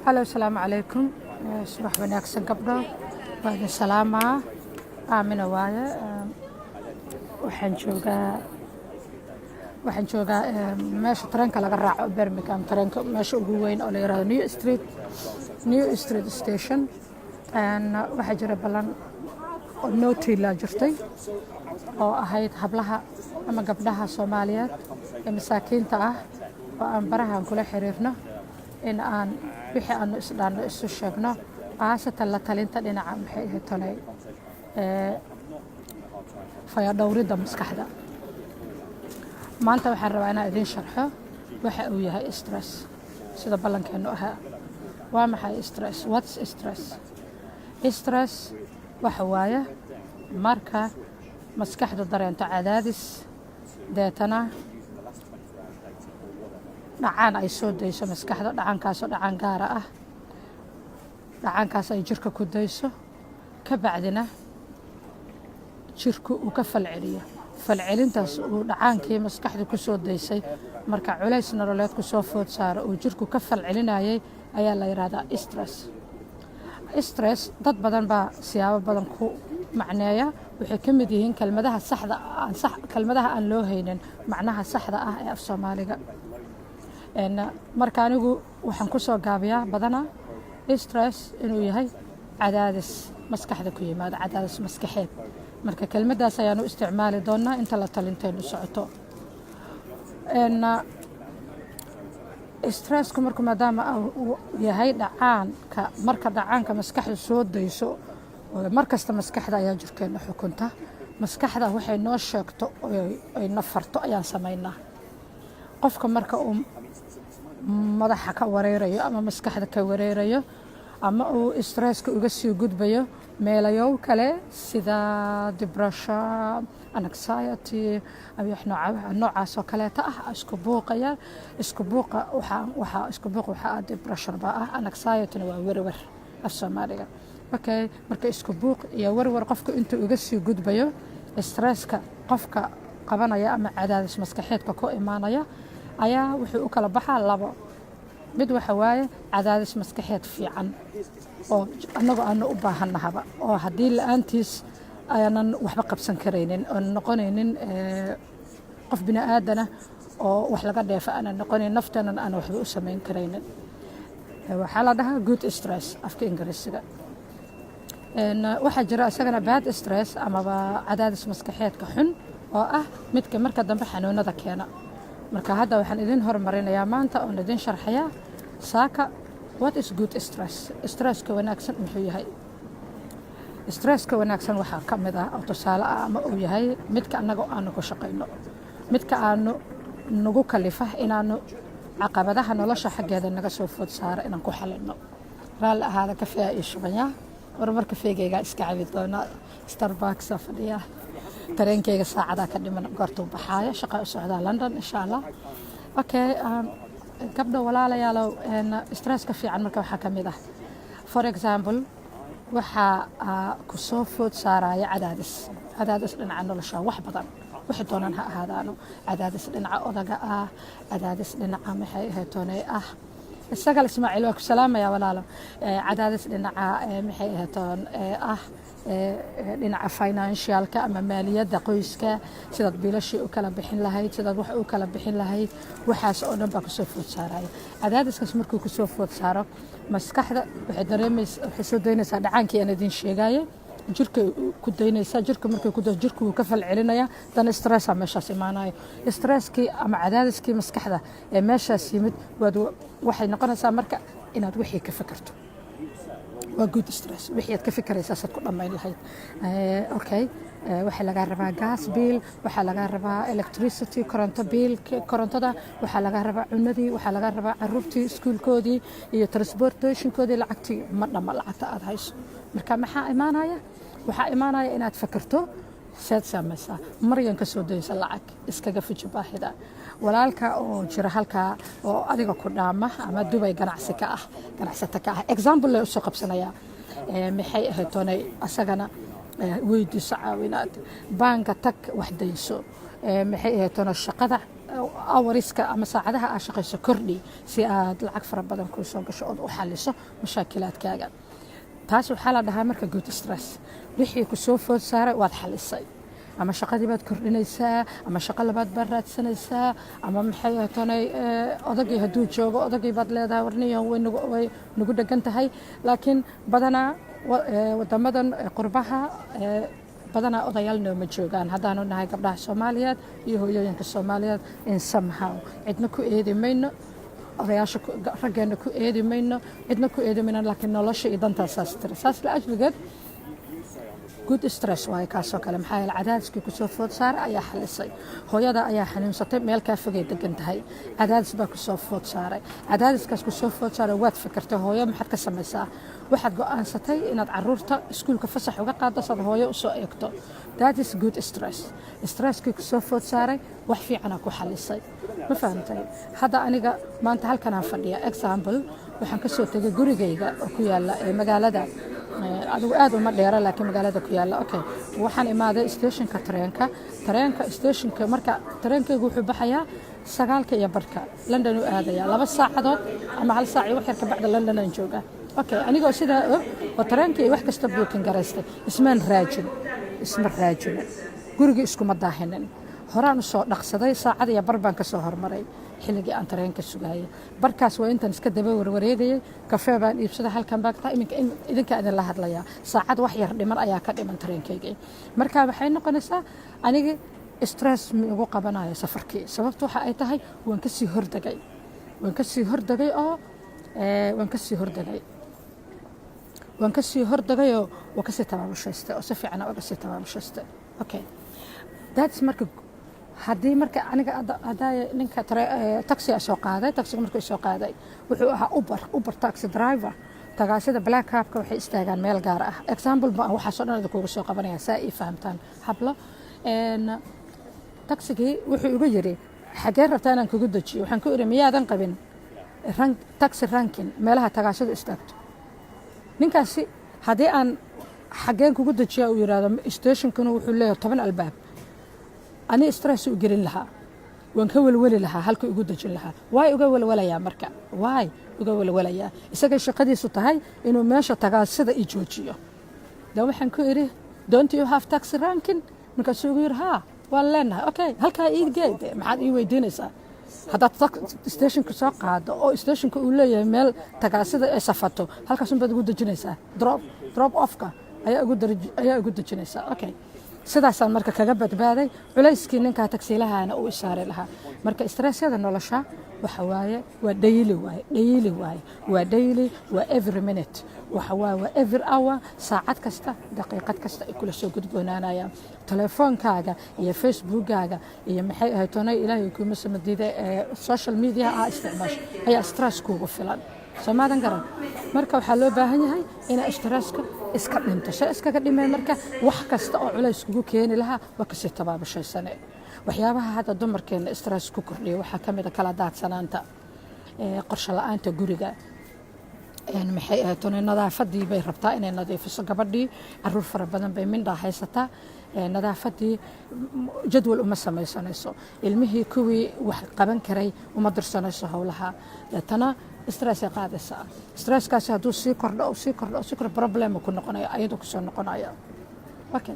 Hello, asalaamu calaykum. Subax wanaagsan, gabdho. Waa idin salaamaa. Aamina waaye. Waxaan joogaa meesha tareenka laga raaco Birmingham, tareenka meesha ugu weyn oo la yiraahdo New Street Station. Waxaa jira ballan oo noo tiilaa jirtay oo ahayd hablaha ama gabdhaha Soomaaliyeed ee masaakiinta ah oo aan barahan kula xiriirno in aan wixii aanu isdhaanno isu sheegno, khaasatan la talinta dhinaca, maxay ahayd tolay, fayadhowridda maskaxda. Maanta waxaan rabaa inaan idiin sharxo waxa uu yahay stress, sida ballankeennu ahaa. Waa maxay stress? What's stress? Stress waxa waaye marka maskaxdu dareento cadaadis, deetana dhacaan ay soo dayso maskaxda, dhacaankaasoo dhacaan gaara ah, dhacaankaas ay jirka ku dayso, ka bacdina jirku uu ka falceliyo. Falcelintaas uu dhacaankii maskaxda ku soo daysay marka culays nololeed ku soo food saaro uu jirku ka falcelinayay ayaa la yidhahdaa stress. Stress dad badan baa siyaabo badan ku macneeya. Waxay ka mid yihiin kelmadaha saxda aan sax, kelmadaha aan loo haynin macnaha saxda ah ee af Soomaaliga. Marka anigu waxaan ku soo gaabiyaa badanaa stress inuu yahay cadaadis maskaxda ku yimaado, cadaadis maskaxeed. Marka kelmaddaas ayaan u isticmaali doonaa inta la talintaynu socoto. Stressku marku maadaama uu yahay dhacaanka, marka dhacaanka maskaxdu soo dayso, mar kasta maskaxda ayaa jirkeenna xukunta. Maskaxda waxay noo sheegto ay na farto ayaan samaynaa. Qofka marka uu madaxa ka wareerayo ama maskaxda ka wareerayo ama uu stresska uga sii gudbayo meelayow kale sida depression, anxiety, wax noocaas oo kaleeta ah, isku buuqaya. Isku buuqa waxaa isku buuq waxaa ah depression baa ah, anxietyna waa werwer af Soomaaliga. Okay, marka isku buuq iyo werwer qofka intuu uga sii gudbayo, stresska qofka qabanaya ama cadaadis maskaxeedka ku imaanaya ayaa wuxuu u kala baxaa labo. Mid waxa waaye cadaadis maskaxeed fiican oo annagu aanu u baahannahaba, oo haddii la-aantiis aanan waxba qabsan karaynin oon noqonaynin qof bini aadana oo wax laga dheefa aanan noqonayn, nafteenan aan waxba u samayn karaynin. Waxaa la dhahaa good stress afka Ingiriisiga. Waxaa jira isagana bad stress amaba cadaadis maskaxeedka xun oo ah midka marka dambe xanuunada keena. Marka hadda waxaan idin hormarinayaa maanta oon idin sharxayaa saaka what is good stress. Stresska wanaagsan muxuu yahay? Stresska wanaagsan waxaa ka mid ah oo tusaale ah ama uu yahay midka annaga aanu ku shaqayno, midka aanu nagu kalifa inaanu caqabadaha nolosha xaggeeda naga soo food saara inaan ku xalino. Raalli ahaada, kafeea ii shubaya. Marmar kafeegaygaa iska cabi doonaa. Starbucksa fadhiya. Tareenkayga saacadaa ka dhiman goortuu baxaayo. Shaqa u socdaa London, insha Allah. Okay, gabdho walaalayaalow, stresska fiican marka waxaa ka mid ah, for example, waxaa ku soo food saaraya cadaadis, cadaadis dhinaca nolosha, wax badan waxay doonaan ha ahaadaano, cadaadis dhinaca odaga ah, cadaadis dhinaca, maxay ahayd tooney ah. Isagal Ismaaciil, waa ku salaamaya, walaalo. Cadaadis dhinaca, maxay ahayd toon ah, dhinaca financialka ama maaliyadda qoyska, sidaad biilashii u kala bixin lahayd, sidaad wax u kala bixin lahayd, waxaas oo dhan baa kusoo food saaraya. Cadaadiskaas markuu kusoo food saaro, maskaxda waxay dareemaysa, waxay soo daynaysaa dhacaankii aan idin sheegaye. Jirka ku daynaysaa. Jirka markay ku dayso, jirka wuu ka falcelinaya. Dan stressa meeshaas imaanayo. Stresskii ama cadaadiskii maskaxda ee meeshaas yimid waad waxay noqonaysaa marka inaad wixii ka fikirto. Waa good stress. Wixii aad ka fikiraysaa saad ku dhammayn lahayd. Okay, waxaa lagaa rabaa gas bill, waxaa lagaa rabaa electricity, koronto bill, korontada, waxaa lagaa rabaa cunadii, waxaa lagaa rabaa caruurtii iskuulkoodii iyo transportationkoodii. Lacagtii ma dhamma lacagta aad hayso. Marka maxaa imaanaya? Waxaa imaanaya inaad fikirto seed samaysaa, maryan ka soo daysa lacag, iskaga fuji baahida. Walaalka oo jira halkaa oo adiga ku dhaama ama Dubay ganacsi ka ah, ganacsata ka ah, example lay usoo qabsanayaa, maxay ahayd toonay, asagana weydiiso caawinaad. Baanka tag, wax dayso. Maxay ahayd toona, shaqada Hours-ka ama saacadaha aad shaqayso kordhi si aad lacag fara badan kuu soo gasho ood u xaliso mashaakilaadkaaga. Taas waxaa la dhahaa marka good stress. Wixii ku soo food saaray waad xalisay, ama shaqadii baad kordhinaysaa, ama shaqo labaad baad raadsanaysaa, ama maxay ahatanay, odagii hadduu joogo, odagii baad leedahay, "Warniyo, way nagu dhegan tahay." Laakiin badanaa wadamadan qurbaha badanaa odayaal nooma joogaan haddaanu nahay gabdhaha Soomaaliyeed iyo hooyooyinka Soomaaliyeed. In somehow cidna ku eedi mayno, odayaasha raggeena ku eedi mayno, cidna ku eedi mayno, laakiin nolosha iyo dantaa saas tiri. Saas la ajligeed good stress waaye kaasoo kale. Maxaa yeele, cadaadiskii kusoo food saaray ayaa xalisay. Hooyada ayaa xanuunsatay, meel kaa fogay degan tahay, cadaadis baa kusoo food saaray. Cadaadiskaas kusoo food saaray, waad fikirtay, hooyo maxaad ka samaysaa? Waxaad go'aansatay inaad caruurta iskuulka fasax uga qaado saad hooyo usoo eegto. That is good stress. Stresskii kusoo food saaray wax fiicanaa ku xalisay. Ma fahamtay? Hadda aniga maanta halkanaan fadhiya, example, waxaan kasoo tegay gurigayga oo ku yaala ee magaalada, adigu aad uma dheera, laakiin magaalada ku yaalla. Okay, waxaan imaaday stationka tareenka. Tareenka stationka, marka tareenkaygu wuxuu baxayaa 9:30, London u aadaya. 2 saacadood ama hal saac iyo wax yar ka bacda London aan joogaa. Okay, anigoo sidaa og oo tareenkii wax kasta booking garaystay, ismaan raajin, isma raajinin, gurigii iskuma daahinin, horaan u soo dhaqsaday. Saacad iyo bar baan ka soo hormaray xilligii aan tareenka sugaayay. Barkaas waa intaan iska daba warwareegayay. Kafee baan iibsaday, halkan baan taa iminka idinkaa idinla hadlayaa. Saacad wax yar dhiman ayaa ka dhiman tareenkaygii. Marka waxay noqonaysaa, anigi stress ma igu qabanayo safarkii. Sababtu waxa ay tahay, waan kasii hordegay, waan kasii hordegay oo waan kasii hordegay, waan kasii hordegayoo waa kasii tabaabushaysta oo si fiican uga sii tabaabushaysta. Okay, that's marka haddii marka aniga haddaa ninka taxiga soo qaaday, taxiga markuu soo qaaday wuxuu ahaa Uber taxi driver. Tagaasida black cabka waxay istaagaan meel gaar ah. Example baan waxaasoo dhan idinkugu soo qabanaya saa ii fahamtaan, hablo. Taxigii wuxuu igu yidhi, "Xagee rabtaa inaan kugu dejiyo?" Waxaan ku idhi, "Miyaadan qabin taxi rank-in, meelaha tagaasadu istaagto?" Ninkaasi haddii aan xageen kugu dejiya uu yidhaahdo, stationkuna wuxuu leeyahay 10 albaab, ani stress u gelin lahaa, waan ka welweli lahaa halka igu dejin lahaa. Waay uga welwelayaa marka? Waay uga welwelayaa? Isagay shaqadiisu tahay inuu meesha tagaasida i joojiyo. Dan waxaan ku idhi, "Don't you have taxi rank-in?" Markaasuu igu yidhi, "Haa, waan leenahay." Okay, halkaa ii geed, maxaad ii weydiinaysaa? Haddaad stationka soo qaado oo stationka uu leeyahay meel tagaasida ay safato, halkaas unbaad ugu dejinaysaa. Drop offka ayaa ugu dejinaysaa. Okay, sidaasaan marka kaga badbaaday culayskii ninkaa tagsiilahana uu isaari lahaa. Marka stressyada nolosha waxa waaye, waa daily waaye, daily waaye, waa daily, waa every minute, waxa waaye waa every hour, saacad kasta, daqiiqad kasta ay kula soo gudboonaanayaan. Telefoonkaaga iyo Facebookkaaga iyo maxay ahayd tonay, Ilaahay kuma samadiida, ee social media aa isticmaasho ayaa stress kuugu filan. Soomaadan garan? Marka waxaa loo baahan yahay inaa stresska iska dhinto. See iskaga dhimay? Marka wax kasta oo culays kugu keeni lahaa waa kasii tabaabushaysanee. Waxyaabaha hadda dumarkeena stress ku kordhiya waxaa ka mid a kala daadsanaanta, qorshe la-aanta guriga. Maxay ahayd tony, nadaafadii bay rabtaa inay nadiifiso gabadhii, caruur fara badan bay mindhaa haysataa, nadaafadii jadwal uma samaysanayso, ilmihii kuwii wax qaban karay uma dirsanayso howlaha, deetana stress ay qaadaysaa. Stresskaasi hadduu sii kordho oo sii kordho oo sii kordho, problem ku noqonaya, ayadoo kusoo noqonaya. Okay,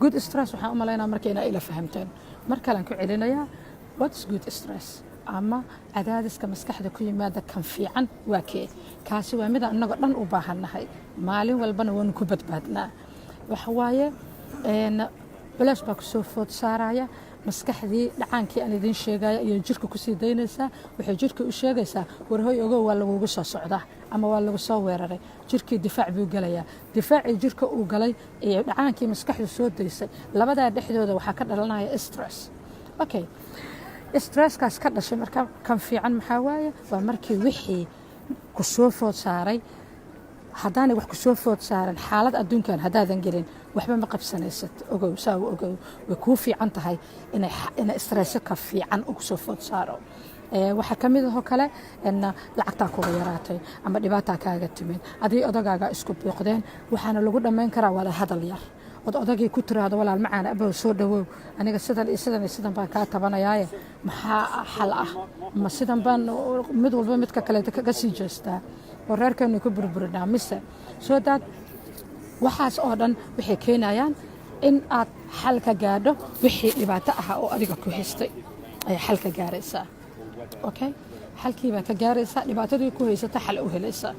good stress waxaan u malaynaa marka inaa ila fahamteen. Mar kalean ku celinayaa, what's good stress ama cadaadiska maskaxda ku yimaada kan fiican waa kee? Kaasi waa midaan innagoo dhan u baahannahay, maalin walbana waanu ku badbaadnaa. Waxa waaye, culays baa kusoo food saaraya, maskaxdii dhacaankii aan idiin sheegaya iyo jirka kusii daynaysaa. Waxay jirka u sheegaysaa, "Warhoy, ogow, waa lagugu soo socdaa ama waa lagu soo weeraray." Jirkii difaac buu gelayaa. Difaacii jirka uu galay iyo dhacaankii maskaxdu soo daysay, labadaa dhexdooda waxaa ka dhalanaya stress. Okay, stresskaas ka dhashay marka kan fiican maxaa waaye? Waa markii wixii ku soo food saaray, haddaanay wax kusoo food saaran, xaalad adduunkan haddaadan gelin, waxba ma qabsanaysad. Ogow, saa u ogow, way kuu fiican tahay inay stress ka fiican uu kusoo food saaro. Waxaa ka mid ahoo kale, lacagtaa kuga yaraatay ama dhibaataa kaaga timid, adii odagaaga isku buuqdeen, waxaana lagu dhammayn karaa wada hadal yar. Ood odagii ku tiraahdo, "Walaal macaan, abow, soo dhawow, aniga sidan iyo sidan iyo sidan baan kaa tabanayaaye, maxaa xal ah? Ma sidan baan mid walba midka kaleeta kaga sii jeestaa oo reerkeenu ku burburinaa mise?" Soo daad waxaas oo dhan waxay keenayaan in aad xal ka gaadho wixii dhibaato ahaa oo adiga ku haystay ayaa xal ka gaaraysaa. Okay, xalkii baa ka gaaraysaa, dhibaatadii ku haysata xal u helaysaa.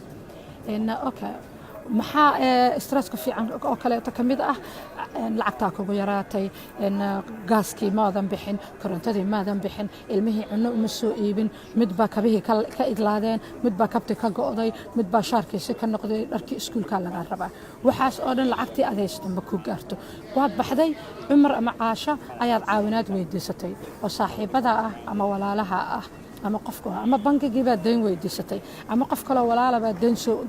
Okay, maxaa stresska fiican oo kaleeto ka mid ah? Lacagtaa kugu yaraatay, gaaskii maadan bixin, korontadii maadan bixin, ilmihii cunno uma soo iibin, mid baa kabihii ka idlaadeen, mid baa kabti ka go'day, mid baa shaarkiisi ka noqday, dharkii iskuulkaa lagaa rabaa. Waxaas oo dhan lacagtii aad haysato ma ku gaarto. Waad baxday, Cumar ama Caasho ayaad caawinaad weydiisatay oo saaxiibada ah ama walaalaha ah ama qofka ama bankigii baad dayn weydiisatay ama qof kaloo walaala baad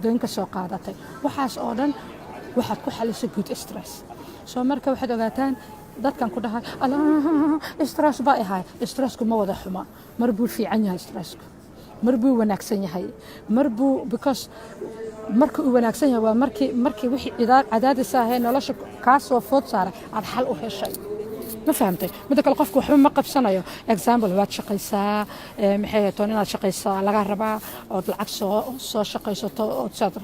dayn ka soo qaadatay. Waxaas oo dhan waxaad ku xalisay good stress. Soo marka waxaad ogaataan, dadkan ku dhahay, "Stress baa ahay," stressku ma wada xuma. Mar buu fiican yahay stressku, mar buu wanaagsan yahay, mar buu, because marka uu wanaagsan yahay waa markii wixii cadaadis ahee nolosha kaa soo food saaray aad xal u heshay. Ma fahamtay? Midda kale, qofku waxba ma qabsanayo. Example, waad shaqaysaa, maxay toon inaad shaqaysaa laga rabaa ood lacag soo shaqaysato ood saad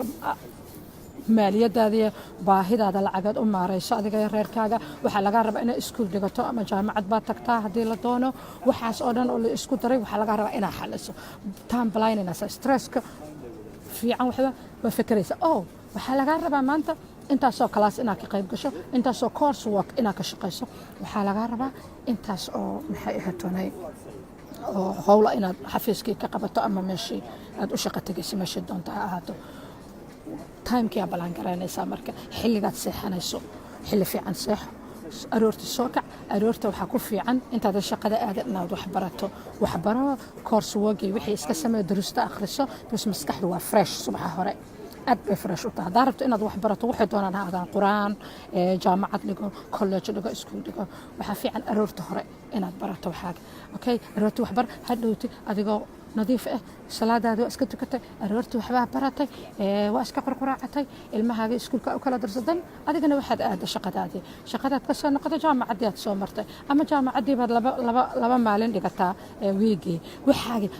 maaliyadaada iyo baahidaada lacageed u maarayso adiga iyo reerkaaga. Waxaa lagaa rabaa inaad iskuul dhigato ama jaamacad baad tagtaa haddii la doono. Waxaas oo dhan oo la isku daray waxaa lagaa rabaa inaad xaliso. Time blindness, stresska fiican waxba waa fekeraysa. Oh, waxaa lagaa rabaa maanta intaasoo class inaad ka qayb gasho, intaasoo course work inaad ka shaqayso, waxaa lagaa rabaa intaas oo, maxay ahaatoonay, oo howla inaad xafiiskii ka qabato ama meeshii aad u shaqo tegayso, meeshii doonta ha ahaato. Timekii aa plan garaynaysaa. Marka xilligaad seexanayso xilli fiican seexo, aroorti soo kac. Aroorta waxaa ku fiican intaadan shaqada aadan inaad wax barato. Waxbaro, course workii wixii iska sameeyo, durusta akhriso, because maskaxdu waa fresh subaxa hore, aad bay fresh u tahay. Haddaa rabto inaad wax barato, waxay doonaan ha aadaan, Quraan, jaamacad dhigo, college dhigo, iskuul dhigo, waxaa fiican aroorta hore inaad barato waxaaga. Okay, aroorti waxbar, hadhowti adigoo nadiif ah salaadaadi waa iska tukatay, aroortii waxbaa baratay, waa iska qurquraacatay, ilmahaaga iskuulka u kala darsadan, adigana waxaad aada shaqadaadii. Shaqadaad ka soo noqotay, jaamacaddii aad soo martay ama jaamacaddii baad laba maalin dhigataa wiigii. Waxaagii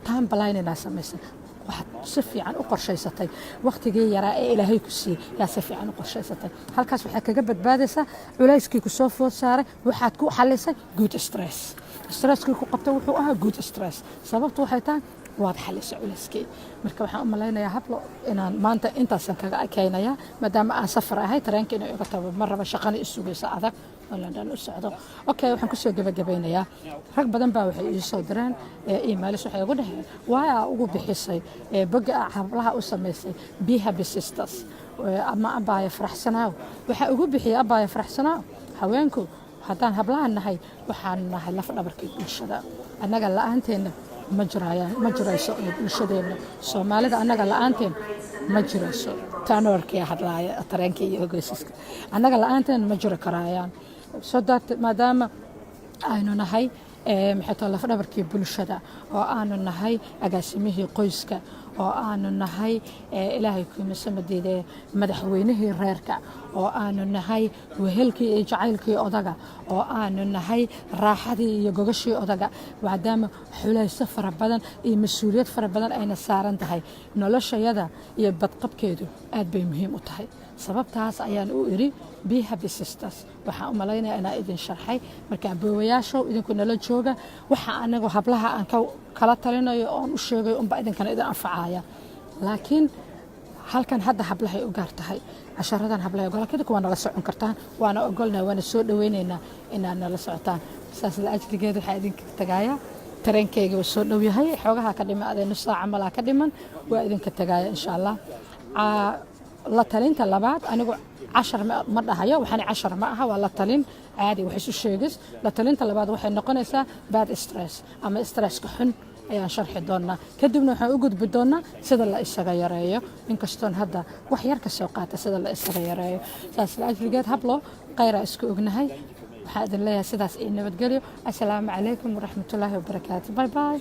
time planningaa samaysay, waxaad si fiican u qorshaysatay wakhtigii yaraa ee Ilaahay ku siiyey, yaa si fiican u qorshaysatay. Halkaas waxaad kaga badbaadaysaa culayskii ku soo food saaray. Waxaad ku xalisay good stress. Stresskii ku qabtay wuxuu ahaa good stress. Sababtu waxay tahay waad xalisay culayskii. Marka waxaan u malaynayaa, hablo, inaan maanta intaasan kaga ekaynayaa, maadaama aan safar ahay, tareenka inay iga tabo ma raba, shaqana isugaysa adag oo London u socdo. Okay, waxaan kusoo gebagabaynayaa, rag badan baa waxay ii soo direen emails, waxay ugu dhaheen, "Waa ugu bixisay boga hablaha u samaysay Be Happy Sisters ama Abbaaya Faraxsanaaw?" Waxaa ugu bixiyay Abbaaya Faraxsanaaw, haweenku haddaan hablaha nahay, waxaan nahay laf dhabarkii bulshada. Annaga la-aanteenna ma jirayaan, ma jirayso bulshadeenna Soomaalida. Annaga la-aanteen ma jirayso. Taanoorkii hadlaaya, tareenkii iyo ogeysiska, annaga la-aanteen ma jiri karaayaan. Soo daart maadaama aynu nahay, maxay tahay, lafdhabarkii bulshada, oo aanu nahay agaasimihii qoyska, oo aanu nahay, Ilaahay kuumasamadiidee, madaxweynihii reerka, oo aanu nahay wehelkii iyo jacaylkii odaga, oo aanu nahay raaxadii iyo gogashii odaga, maadaama xulayso fara badan iyo mas-uuliyad fara badan ayna saaran tahay, noloshayada iyo badqabkeedu aad bay muhiim u tahay. Sababtaas ayaan u iri Be Happy Sisters. Waxaan u malaynaya inaa idin sharxay. Marka aboowayaashow, idinku nala jooga. Waxa anagu hablaha aan kala talinayo oon u sheegayo unba idinkana idin anfacaya, laakiin halkan hadda hablahay u gaar tahay casharadan. Hablahay ogol, laakiin idinku waa nala socon kartaan, waana ogolnahay, waana soo dhaweynaynaa inaad nala socotaan. Saas la ajligeed waxaa idinka tagaaya, tareenkayga waa soo dhow yahay, xoogaha ka dhiman, adee nus saaca malaa ka dhiman, waa idinka tagaaya insha Allah. La talinta labaad, anigu cashar ma dhahayo, waxaan cashar ma aha, waa la talin caadi, wax isu sheegis. La talinta labaad waxay noqonaysaa bad stress ama stresska xun ayaan sharxi doonaa. Kadibna waxaan u gudbi doonaa sida la isaga yareeyo, inkastoon hadda wax yar ka soo qaata sida la isaga yareeyo. Saas la ajligeed, hablo, khayraa isku ognahay. Waxaan idin leeyahay sidaas iyo nabadgelyo. Assalaamu calaykum waraxmatullaahi wabarakaatu. Bye bye.